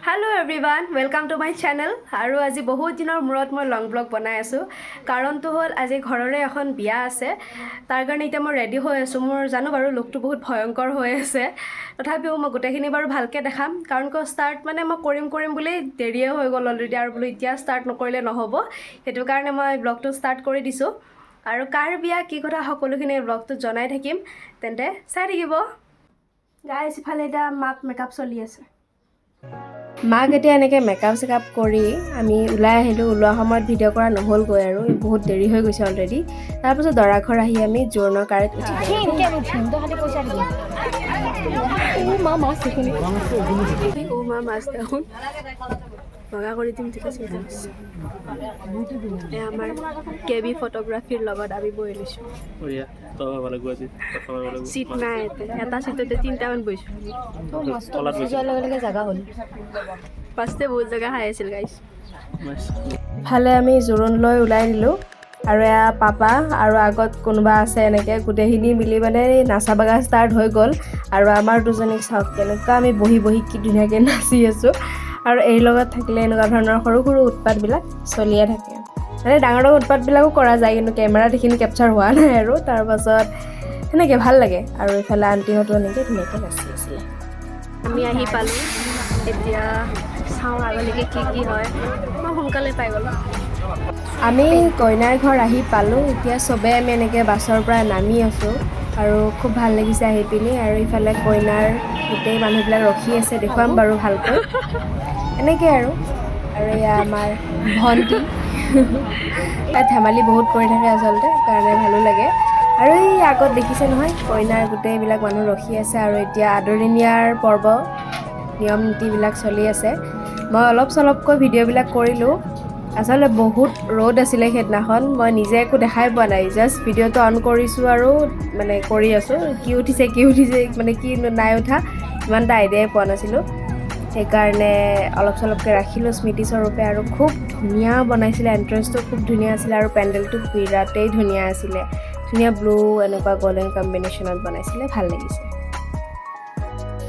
Hello everyone, welcome to my channel. আৰু আজি বহুত দিনৰ মূৰত মই লং ব্লগ বনাই আছোঁ। কাৰণটো হ'ল আজি ঘৰৰে এখন বিয়া আছে, তাৰ কাৰণে এতিয়া মই ৰেডি হৈ আছোঁ। মোৰ জানো বাৰু লুকটো বহুত ভয়ংকৰ হৈ আছে, তথাপিও মই গোটেইখিনি বাৰু ভালকৈ দেখাম। কাৰণ কিয় ষ্টাৰ্ট মানে মই কৰিম কৰিম বুলি দেৰিয়ে হৈ গ'ল অলৰেডি, আৰু বোলো এতিয়া ষ্টাৰ্ট নকৰিলে নহ'ব। সেইটো কাৰণে মই ব্লগটো ষ্টাৰ্ট কৰি দিছোঁ। আৰু কাৰ বিয়া, কি কথা, সকলোখিনি ব্লগটোত জনাই থাকিম, তেন্তে চাই থাকিব। গাইছ, ইফালে এতিয়া মাক মেকআপ চলি আছে। মাক এতিয়া এনেকৈ মেকআপ চেকআপ কৰি আমি ওলাই আহিলোঁ। ওলোৱা সময়ত ভিডিঅ' কৰা নহ'লগৈ আৰু বহুত দেৰি হৈ গৈছে অলৰেডি। তাৰপাছত দৰা ঘৰ আহি আমি জোৰোণৰ কাৰত উঠি উঠিম, কেন উঠিম? তই খালি পইচা দিবি। মা, মাছ দেখোন। অ' মা, মাছ দেখোন। বগা কৰি দিম, ঠিক আছে। এই আমাৰ কে বি ফটোগ্ৰাফীৰ লগত আমি বহি লৈছোঁ। বঢ়িয়া, তই ভাব লাগিব আজি কথা মাৰিব লাগিব। চিট নাই ইয়াতে, এটা চিটতে তিনিটামান বহিছোঁ। মাছটো তলাত গুচি যোৱাৰ লগে লগে জাগা হ'ল। ফাৰ্ষ্টে বহুত জেগা খাই আছিল গাইছ। মাছ। ইফালে আমি জোৰোণ লৈ ওলাই দিলোঁ আৰু এয়া পাপা আৰু আগত কোনোবা আছে, এনেকৈ গোটেইখিনি মিলি মানে নাচা বাগা ষ্টাৰ্ট হৈ গ'ল। আৰু আমাৰ দুজনীক চাওক, কেনেকুৱা আমি বহি বহি কি ধুনীয়াকৈ নাচি আছোঁ। আৰু এইৰ লগত থাকিলে এনেকুৱা ধৰণৰ সৰু সৰু উৎপাতবিলাক চলিয়ে থাকে। মানে ডাঙৰ ডাঙৰ উৎপাতবিলাকো কৰা যায়, কিন্তু কেমেৰাত সেইখিনি কেপচাৰ হোৱা নাই। আৰু তাৰপাছত সেনেকৈ ভাল লাগে। আৰু ইফালে আণ্টিহঁতো এনেকৈ ধুনীয়াকৈ নাচি আছিলে। আমি আহি পালোঁ, এতিয়া চাওঁ আগলৈকে কি কি হয়। মই সোনকালে পাই গ'লোঁ। আমি কইনাৰ ঘৰ আহি পালোঁ। এতিয়া চবে আমি এনেকৈ বাছৰ পৰা নামি আছোঁ আৰু খুব ভাল লাগিছে আহি পিনি। আৰু ইফালে কইনাৰ গোটেই মানুহবিলাক ৰখি আছে, দেখুৱাম বাৰু ভালকৈ এনেকৈ। আৰু আৰু এয়া আমাৰ ভণ্টি, তাই ধেমালি বহুত কৰি থাকে আচলতে, কাৰণে ভালো লাগে। আৰু এই আগত দেখিছে নহয়, কইনাৰ গোটেইবিলাক মানুহ ৰখি আছে। আৰু এতিয়া আদৰি নিয়াৰ পৰ্ব, নিয়ম নীতিবিলাক চলি আছে। মই অলপ চলপকৈ ভিডিঅ'বিলাক কৰিলোঁ। আচলতে বহুত ৰ'দ আছিলে সেইদিনাখন, মই নিজে একো দেখাই পোৱা নাই। জাষ্ট ভিডিঅ'টো অন কৰিছোঁ আৰু মানে কৰি আছোঁ, কি উঠিছে কি উঠিছে, মানে কি নাই উঠা, ইমান এটা আইডিয়াই পোৱা নাছিলোঁ। সেইকাৰণে অলপ চলপকৈ ৰাখিলোঁ স্মৃতিস্বৰূপে। আৰু খুব ধুনীয়া বনাইছিলে, এণ্ট্ৰেঞ্চটো খুব ধুনীয়া আছিলে আৰু পেণ্ডেলটো বিৰাটেই ধুনীয়া আছিলে। ধুনীয়া ব্লু এনেকুৱা গল্ডেন কম্বিনেশ্যনত বনাইছিলে, ভাল লাগিছে।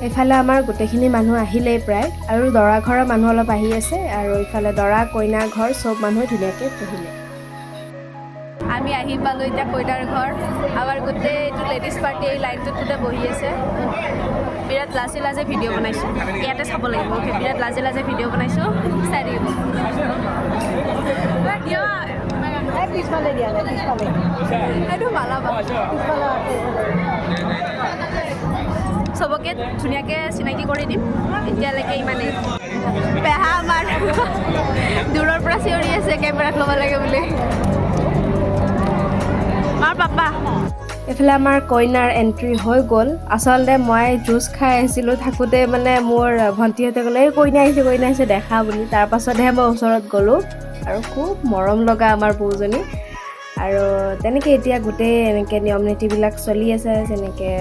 এইফালে আমাৰ গোটেইখিনি মানুহ আহিলেই প্ৰায় আৰু দৰা ঘৰৰ মানুহ অলপ আহি আছে। আৰু ইফালে দৰা কইনা ঘৰ চব মানুহে ধুনীয়াকৈ বহিলে। আমি আহি পালোঁ এতিয়া কইনাৰ ঘৰ। আমাৰ গোটেই এইটো লেডিজ পাৰ্টি এই লাইনটোত গোটেই বহি আছে। বিৰাট লাজে লাজে ভিডিঅ' বনাইছোঁ, ইয়াতে চাব লাগিব। বিৰাট লাজে লাজে ভিডিঅ' বনাইছোঁ, চাই থাকিব। পিছফালে দিয়া নাই, পিছফালে। এইটো মালাবা। পিছফালে। চবকে ধুনীয়াকৈ চিনাকি কৰি দিম, এতিয়ালৈকে ইমানেই। পেহা আমাৰ দূৰৰ পৰা চিঞৰি আছে কেমেৰাত ল'ব লাগে বুলি। আমাৰ পাপা। এইফালে আমাৰ কইনাৰ এণ্ট্ৰি হৈ গ'ল। আচলতে মই জুচ খাই আছিলোঁ, থাকোঁতে মানে মোৰ ভণ্টিহঁতে ক'লে, "এই কইনা আহিছে, কইনা আহিছে, দেখা" বুলি। তাৰপাছতহে মই ওচৰত গ'লোঁ। আৰু খুব মৰম লগা আমাৰ বৌজনী। আৰু তেনেকৈ এতিয়া গোটেই এনেকৈ নিয়ম নীতিবিলাক চলি আছে, যেনেকৈ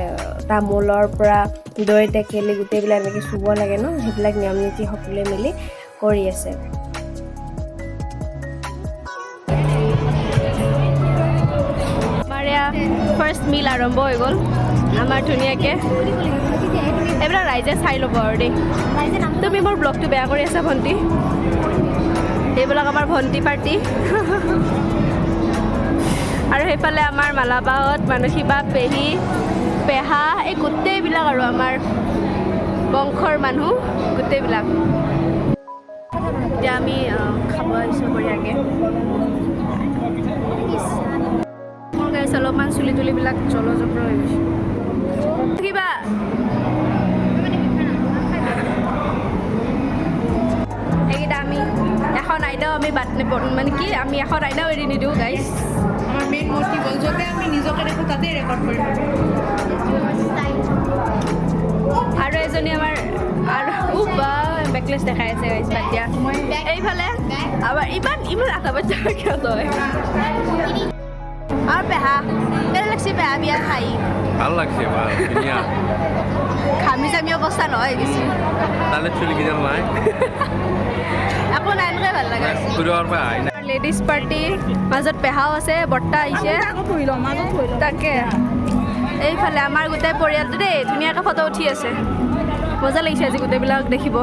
তামোলৰ পৰা দৈ টেকেলি গোটেইবিলাক এনেকৈ চুব লাগে ন, সেইবিলাক নিয়ম নীতি সকলোৱে মিলি কৰি আছে। আমাৰ এয়া ফাৰ্ষ্ট মিল আৰম্ভ হৈ গ'ল আমাৰ ধুনীয়াকৈ। এইবিলাক ৰাইজে চাই ল'ব আৰু দেই। তুমি মোৰ ব্লগটো বেয়া কৰি আছা ভণ্টি। এইবিলাক আমাৰ ভণ্টি পাৰ্টি। আৰু সেইফালে আমাৰ মালাবাহত, মানসী বা, পেহী, পেহা, এই গোটেইবিলাক আৰু আমাৰ বংশৰ মানুহ গোটেইবিলাক। এতিয়া আমি খাব আহিছোঁ বঢ়িয়াকৈ। মোৰ গাইছ অলপমান চুলি তুলিবিলাক জল জপৰ হৈ গৈছে কিবা। এইকেইটা আমি এখন আইনাও আমি বাদ নেপ, মানে কি, আমি এখন আইনাও এৰি নিদিওঁ গাইছ। আমাৰ মেইন মটিভ হ'ল য'তে আমি নিজকে দেখোঁ তাতেই ৰেকৰ্ড কৰিম। আৰু এজনী আমাৰ আৰু বা বেকলেছ দেখাই আছে গাইছ, বাদ দিয়া। এইফালে আমাৰ ইমান ইমান আটা বাচ্চা কিয় তই? আৰু পেহা, কেনে লাগছে পেহা বিয়া খাই? ভাল লাগছে, ভাল, ধুনীয়া। ঘামি জামি অৱস্থা নহয় বেছি। তালে চুলি কেইডাল নাই। একো নাই, এনেকুৱাই ভাল লগা হৈছে। দূৰৰ পৰা আহি নাই। লেডিজ পাৰ্টি মাজত পেহাও আছে, বৰ্তা আহিছে। তাকে এইফালে আমাৰ গোটেই পৰিয়ালটো দেই, ধুনীয়াকৈ ফটো উঠি আছে। মজা লাগিছে আজি গোটেইবিলাক দেখিব।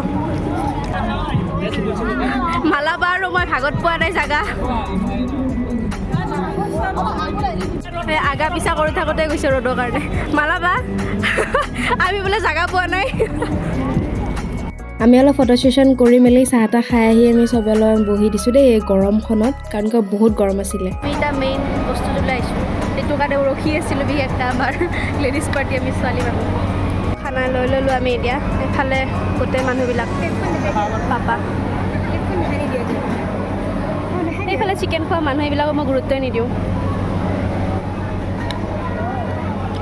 মালাবা আৰু মই ভাগত পোৱা নাই জাগা। আগা পিছা কৰি থাকোঁতে গৈছে ৰ'দৰ কাৰণে। মালাবা আমি বোলে জাগা পোৱা নাই। আমি অলপ ফটো ছেশ্যন কৰি মেলি চাহ তাহ খাই আহি আমি চবে অলপ বহি দিছোঁ দেই এই গৰমখনত, কাৰণ কিয় বহুত গৰম আছিলে। আমি এতিয়া মেইন বস্তুটো ওলাইছোঁ, সেইটো কাৰণে ৰখি আছিলোঁ বিশেষকৈ আমাৰ লেডিজ পাৰ্টি, আমি ছোৱালী মানুহ। খানা লৈ ল'লোঁ আমি এতিয়া। এইফালে গোটেই মানুহবিলাক, পাপা এইফালে চিকেন খোৱা মানুহ, এইবিলাকক মই গুৰুত্বই নিদিওঁ।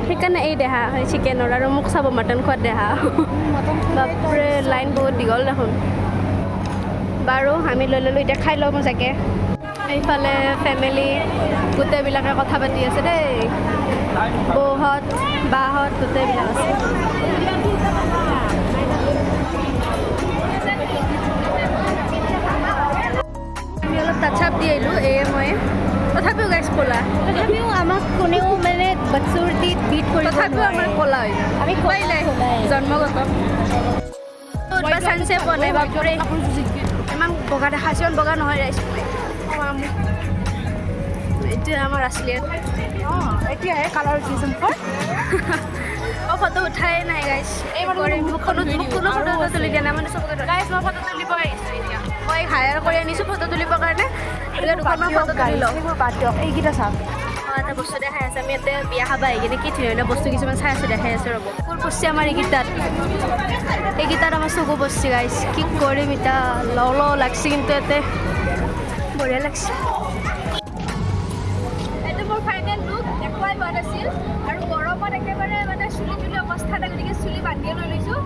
সেইকাৰণে এই দেহা চিকেনৰ আৰু মোক চাব মটন খোৱাত দেহা। বাপৰে লাইন বহুত দীঘল দেখোন। বাৰু আমি লৈ ল'লোঁ, এতিয়া খাই লওঁ চাগে। এইফালে ফেমিলি গোটেইবিলাকে কথা পাতি আছে দেই, বৌহঁত বাহঁত গোটেইবিলাক আছে। আমি অলপ টাচ আপ দি আহিলোঁ এয়ে মই, তথাপিও গাইছ ক'লা, তথাপিও আমাক কোনেও মানে বদসুৰতিত বিট কৰিব তথাপিও আমাৰ ক'লা হৈ যায়। আমি পাৰিলে জন্মগত চান্সে পোৱা নাই। বাপৰে ইমান বগা দেখাইছে, ইমান বগা নহয় ৰাইজ। এইটোৱে আমাৰ আছলিয়ত। এতিয়াহে কালাৰ উঠিছে মুখৰ। অ ফটো উঠাই নাই গাইছ। মোক কোনো ফটো তুলি দিয়া নাই, মানে চবকে গাইছ মই ফটো তুলিব আহিছোঁ এতিয়া। মই হায়াৰ কৰি আনিছোঁ ফটো তুলিবৰ কাৰণে, গতিকে দুখনমান ফটো তুলি লওঁ। সেইবোৰ বাদ দিয়ক, এইকেইটা চাওক। এটা বস্তু দেখাই আছে, আমি ইয়াতে বিয়া খাব আহি কিনে কি ধুনীয়া ধুনীয়া বস্তু কিছুমান চাই আছোঁ, দেখাই আছোঁ ৰ'ব। চকুৰ পৰছে আমাৰ এইকেইটাত, এইকেইটাত আমাৰ চকু পৰছে গাইছ। কি কৰিম এতিয়া, লওঁ লওঁ লাগছে, কিন্তু ইয়াতে বঢ়িয়া লাগছে। এইটো মোৰ ফাইনেল লুক, দেখুৱাই হোৱা নাছিল আৰু গৰমত একেবাৰে মানে চুলি তুলি অৱস্থা নাই, গতিকে চুলি বান্ধিয়ে লৈ লৈছোঁ।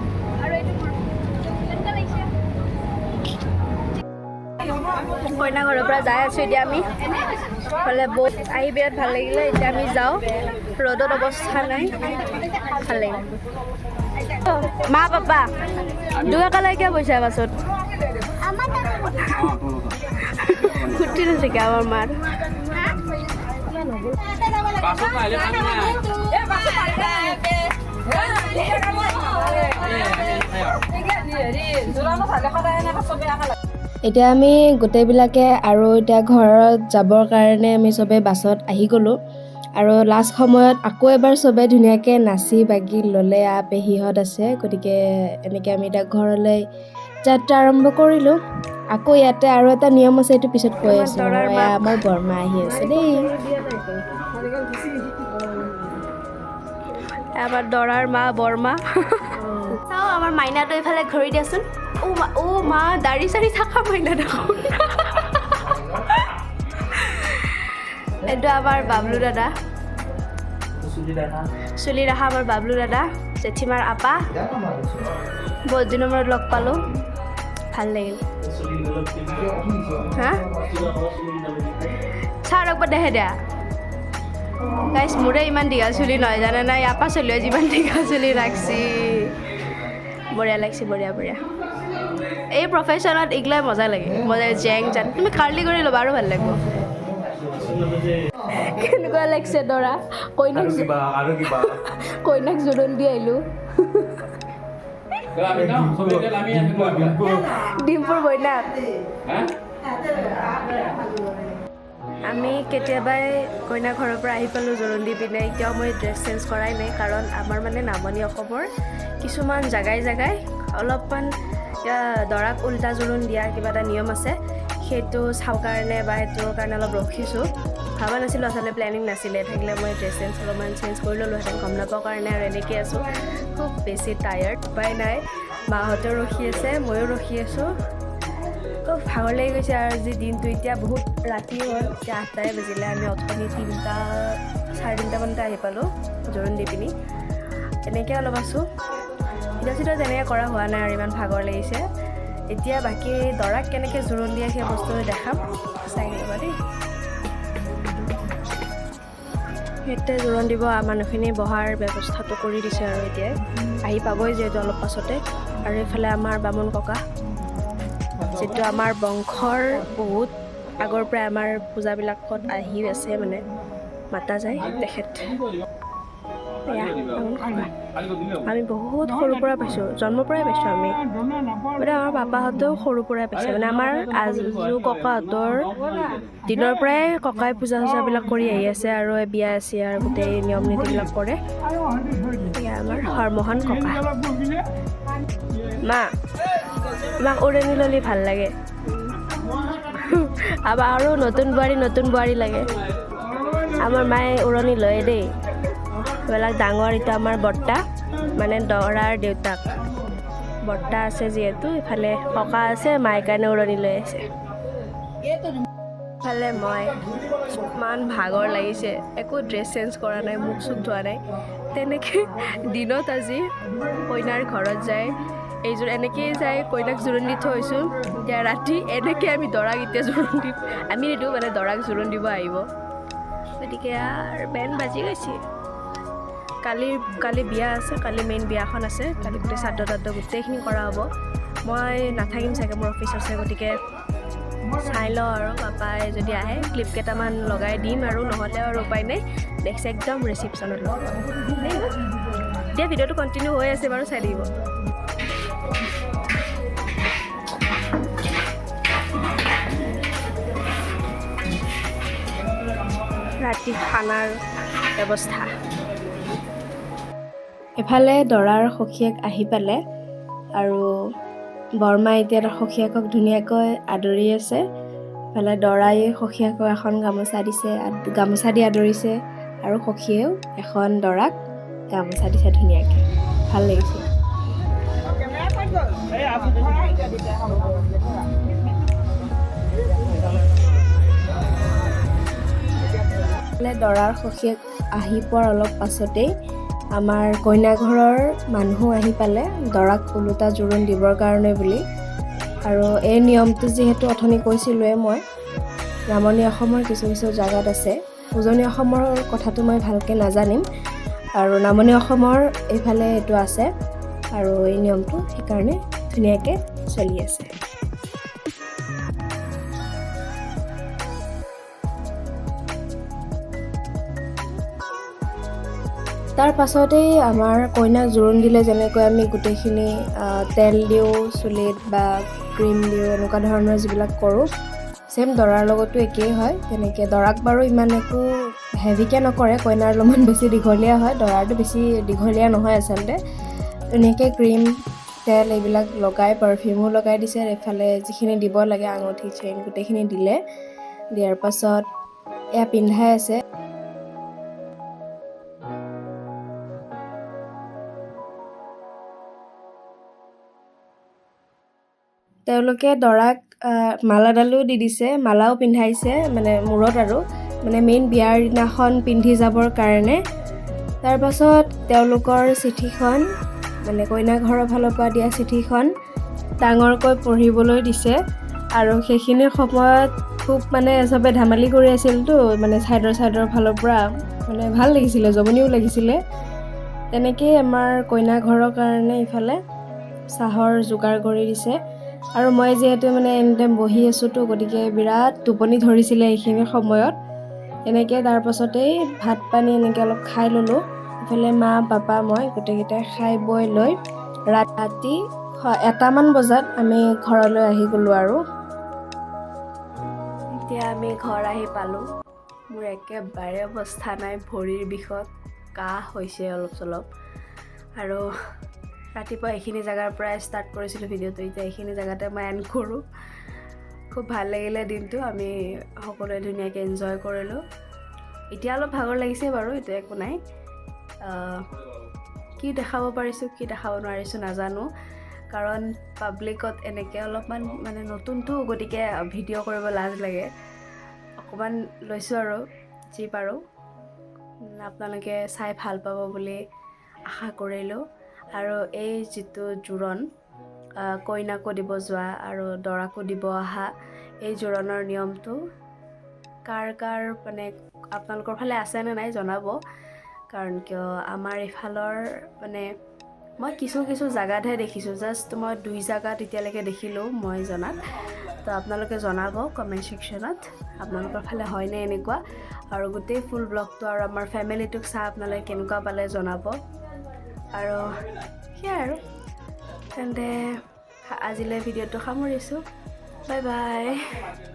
আৰু এইটো মোৰ কেনেকুৱা লাগিছে? কইনা ঘৰৰ পৰা যাই আছোঁ এতিয়া আমি। ফালে বহুত আহি বিৰাট ভাল লাগিলে। এতিয়া আমি যাওঁ, ৰ'দত অৱস্থা নাই, ভাল লাগিল। মা পাপা দুয়োকালে কিয় পইচা বাছত ফুৰ্তি নাথাকে আমাৰ মাৰ। এতিয়া আমি গোটেইবিলাকে আৰু এতিয়া ঘৰত যাবৰ কাৰণে আমি চবেই বাছত আহি গ'লোঁ। আৰু লাষ্ট সময়ত আকৌ এবাৰ চবে ধুনীয়াকৈ নাচি বাগি ল'লে। পেহীহঁত আছে, গতিকে এনেকৈ আমি এতিয়া ঘৰলৈ যাত্ৰা আৰম্ভ কৰিলোঁ। আকৌ ইয়াতে আৰু এটা নিয়ম আছে, এইটো পিছত কৈ আছোঁ। আমাৰ বৰমা আহি আছে দেই, আমাৰ দৰাৰ মা বৰমা। চাওঁ আমাৰ মাইনাটো এইফালে ঘূৰি দিয়াচোন। অ' মা, অ' মা, দাড়ি চাড়ি থকা মাইনা দেখোন। এইটো আমাৰ বাবলু দাদা, চুলি ৰখা আমাৰ বাবলু দাদা, জেঠীমাৰ আপা। বহুত দিনৰ মূৰত লগ পালোঁ, ভাল লাগিল। হা চাৰ একবাৰ দেখাই দিয়া গাইছ। মোৰে ইমান দীঘল চুলি নহয় জানে নাই, আপা চলিয়ে যিমান দীঘল চুলি ৰাখছি। বঢ়িয়া লাগছে, বঢ়িয়া বঢ়িয়া। এই প্ৰফেশ্যনত এইগিলাই মজা লাগে, মজা জেং জান। তুমি কাৰ্লি কৰি ল'বা আৰু ভাল লাগিব। কেনেকুৱা লাগছে দৰা কইনাক? কইনাক জোৰোণ দি আহিলোঁ। ডিম্পুৰ বইনাক। আমি কেতিয়াবাই কইনা ঘৰৰ পৰা আহি পালোঁ জোৰোণ দি পিনে। এতিয়াও মই ড্ৰেছ চেঞ্জ কৰাই নাই, কাৰণ আমাৰ মানে নামনি অসমৰ কিছুমান জেগাই জেগাই অলপমান দৰাক উল্টা জোৰোণ দিয়া কিবা এটা নিয়ম আছে, সেইটো চাওঁ কাৰণে বা সেইটোৰ কাৰণে অলপ ৰখিছোঁ। ভবা নাছিলোঁ আচলতে, প্লেনিং নাছিলে, থাকিলে মই ড্ৰেছ চেঞ্জ অলপমান চেঞ্জ কৰি ল'লোহেঁতেন, গম নাপাওঁ কাৰণে আৰু এনেকৈ আছোঁ। খুব বেছি টায়াৰ্ড, উপায় নাই। মাহঁতেও ৰখি আছে, ময়ো ৰখি আছোঁ, খুব ভাগৰ লাগি গৈছে। আৰু আজি দিনটো এতিয়া বহুত ৰাতি হ'ল, এতিয়া 8টাই বাজিলে। আমি অথনি 3টা চাৰে 3টামানতে আহি পালোঁ জোৰোণ দি পিনি। এনেকৈ অলপ আছোঁ, ভিডিঅ' চিডিঅ' তেনেকৈ কৰা হোৱা নাই আৰু ইমান ভাগৰ লাগিছে। এতিয়া বাকী দৰাক কেনেকৈ জোৰোণ দিয়ে সেই বস্তুটো দেখাম, চাই ল'বা দেই। ইয়াতে জোৰোণ দিব মানুহখিনি বহাৰ ব্যৱস্থাটো কৰি দিছে আৰু এতিয়াই আহি পাবই যিহেতু অলপ পাছতে। আৰু এইফালে আমাৰ বামুণ ককা, যিটো আমাৰ বংশৰ বহুত আগৰ পৰাই আমাৰ পূজাবিলাকত আহি আছে, মানে মাতা যায় তেখেত। এয়া আমি বহুত সৰুৰ পৰা পাইছোঁ, জন্মৰ পৰাই পাইছোঁ আমি। মানে আমাৰ পাপাহঁতেও সৰুৰ পৰাই পাইছে, মানে আমাৰ আজো ককাহঁতৰ দিনৰ পৰাই ককাই পূজা চূজাবিলাক কৰি আহি আছে আৰু বিয়া চিয়াৰ গোটেই নিয়ম নীতিবিলাক কৰে। এয়া আমাৰ হৰমোহন ককা। মা, আমাক উৰণি ল'লে ভাল লাগে, আৰু নতুন বোৱাৰী নতুন বোৱাৰী লাগে। আমাৰ মায়ে উৰণি লয় দেই। এইবিলাক ডাঙৰ, এইটো আমাৰ বৰ্তা, মানে দৰাৰ দেউতাক বৰ্তা আছে যিহেতু, ইফালে ককা আছে, মায়ে কাৰণে উৰণি লৈ আছে। ইফালে মই ইমান ভাগৰ লাগিছে, একো ড্ৰেছ চেঞ্জ কৰা নাই, মুখ চুখ ধোৱা নাই। তেনেকৈ দিনত আজি কইনাৰ ঘৰত যায় এইযোৰ এনেকৈয়ে যায় কইনাক জোৰোণ দি থৈছোঁ। এতিয়া ৰাতি এনেকৈ আমি দৰাক এতিয়া জোৰোণ দিম, আমি নিদিওঁ মানে দৰাক জোৰোণ দিব আহিব। গতিকে আৰু বেণ্ড বাজি গৈছে। কালি কালি বিয়া আছে, কালি মেইন বিয়াখন আছে, কালি গোটেই শ্ৰাদ্ধ তাদ্ধ গোটেইখিনি কৰা হ'ব। মই নাথাকিম চাগে, মোৰ অফিচ আছে, গতিকে চাই লওঁ আৰু পাপাই যদি আহে ক্লিপ কেইটামান লগাই দিম আৰু, নহ'লে আৰু উপায় নাই। নেক্সট একদম ৰিচিপশ্যনত লগ পাম। এতিয়া ভিডিঅ'টো কণ্টিনিউ হৈ আছে বাৰু, চাই থাকিব। ৰাতি খানাৰ ব্যৱস্থা। এফালে দৰাৰ সখীয়েক আহি পালে আৰু বৰমাই এতিয়া সখীয়েকক ধুনীয়াকৈ আদৰি আছে। এফালে দৰাই সখীয়েকক এখন গামোচা দিছে, গামোচা দি আদৰিছে আৰু সখীয়েও এখন দৰাক গামোচা দিছে ধুনীয়াকৈ, ভাল লাগিছে। দৰাৰ সখীয়েক আহি পোৱাৰ অলপ পাছতেই আমাৰ কইনা ঘৰৰ মানুহো আহি পালে দৰাক ওলোটা জোৰোণ দিবৰ কাৰণে বুলি। আৰু এই নিয়মটো যিহেতু অথনি কৈছিলোঁৱে মই, নামনি অসমৰ কিছু কিছু জেগাত আছে, উজনি অসমৰ কথাটো মই ভালকৈ নাজানিম, আৰু নামনি অসমৰ এইফালে এইটো আছে আৰু এই নিয়মটো সেইকাৰণে ধুনীয়াকৈ চলি আছে। তাৰ পাছতেই আমাৰ কইনাক জোৰোণ দিলে যেনেকৈ আমি গোটেইখিনি তেল দিওঁ চুলিত বা ক্ৰীম দিওঁ, এনেকুৱা ধৰণৰ যিবিলাক কৰোঁ, ছেইম দৰাৰ লগতো একেই হয়। তেনেকৈ দৰাক বাৰু ইমান একো হেভিকৈ নকৰে, কইনাৰ অলপমান বেছি দীঘলীয়া হয়, দৰাৰটো বেছি দীঘলীয়া নহয় আচলতে। ধুনীয়াকৈ ক্ৰীম তেল এইবিলাক লগাই পাৰফিউমো লগাই দিছে, এইফালে যিখিনি দিব লাগে আঙুঠি চেইন গোটেইখিনি দিলে। দিয়াৰ পাছত এয়া পিন্ধাই আছে। তেওঁলোকে দৰাক মালাডালো দি দিছে, মালাও পিন্ধাইছে মানে মূৰত, আৰু মানে মেইন বিয়াৰ দিনাখন পিন্ধি যাবৰ কাৰণে। তাৰপাছত তেওঁলোকৰ চিঠিখন, মানে কইনা ঘৰৰ ফালৰ পৰা দিয়া চিঠিখন ডাঙৰকৈ পঢ়িবলৈ দিছে। আৰু সেইখিনি সময়ত খুব মানে চবে ধেমালি কৰি আছিলতো, মানে ছাইডৰ ছাইডৰ ফালৰ পৰা, মানে ভাল লাগিছিলে, জমনিও লাগিছিলে। তেনেকেই আমাৰ কইনা ঘৰৰ কাৰণে ইফালে চাহৰ যোগাৰ কৰি দিছে। আৰু মই যিহেতু মানে এনি টাইম বহি আছোঁতো, গতিকে বিৰাট টোপনি ধৰিছিলে এইখিনি সময়ত। তেনেকৈ তাৰপাছতেই ভাত পানী এনেকৈ অলপ খাই ল'লোঁ। ইফালে মা পাপা মই গোটেইকেইটাই খাই বৈ লৈ ৰাতি 1টামান বজাত আমি ঘৰলৈ আহি গ'লোঁ। আৰু এতিয়া আমি ঘৰ আহি পালোঁ। মোৰ একেবাৰে অৱস্থা নাই, ভৰিৰ বিষত কাহ হৈছে অলপ চলপ। আৰু ৰাতিপুৱা এইখিনি জেগাৰ পৰাই ষ্টাৰ্ট কৰিছিলোঁ ভিডিঅ'টো, এতিয়া এইখিনি জেগাতে মই এণ্ড কৰোঁ। খুব ভাল লাগিলে দিনটো, আমি সকলোৱে ধুনীয়াকৈ এনজয় কৰিলোঁ। এতিয়া অলপ ভাগৰ লাগিছে বাৰু, এইটো একো নাই। কি দেখাব পাৰিছোঁ কি দেখাব নোৱাৰিছোঁ নাজানো, কাৰণ পাব্লিকত এনেকৈ অলপমান মানে নতুনটো, গতিকে ভিডিঅ' কৰিব লাজ লাগে। অকণমান লৈছোঁ আৰু যি পাৰোঁ, আপোনালোকে চাই ভাল পাব বুলি আশা কৰিলোঁ। আৰু এই যিটো জোৰোণ, কইনাকো দিব যোৱা আৰু দৰাকো দিব অহা, এই জোৰোণৰ নিয়মটো কাৰ কাৰ মানে আপোনালোকৰ ফালে আছেনে নাই জনাব, কাৰণ কিয় আমাৰ এইফালৰ মানে মই কিছু কিছু জাগাতহে দেখিছোঁ, জাষ্ট মই দুই জাগাত এতিয়ালৈকে দেখিলোঁ মই জনাত। তো আপোনালোকে জনাব কমেণ্ট ছেকশ্যনত, আপোনালোকৰ ফালে হয়নে এনেকুৱা। আৰু গোটেই ফুল ব্লগটো আৰু আমাৰ ফেমিলিটোক চাই আপোনালোকে কেনেকুৱা পালে জনাব। আৰু সেয়াই আৰু তেন্তে আজিলৈ ভিডিঅ'টো সামৰিছোঁ। Bye bye.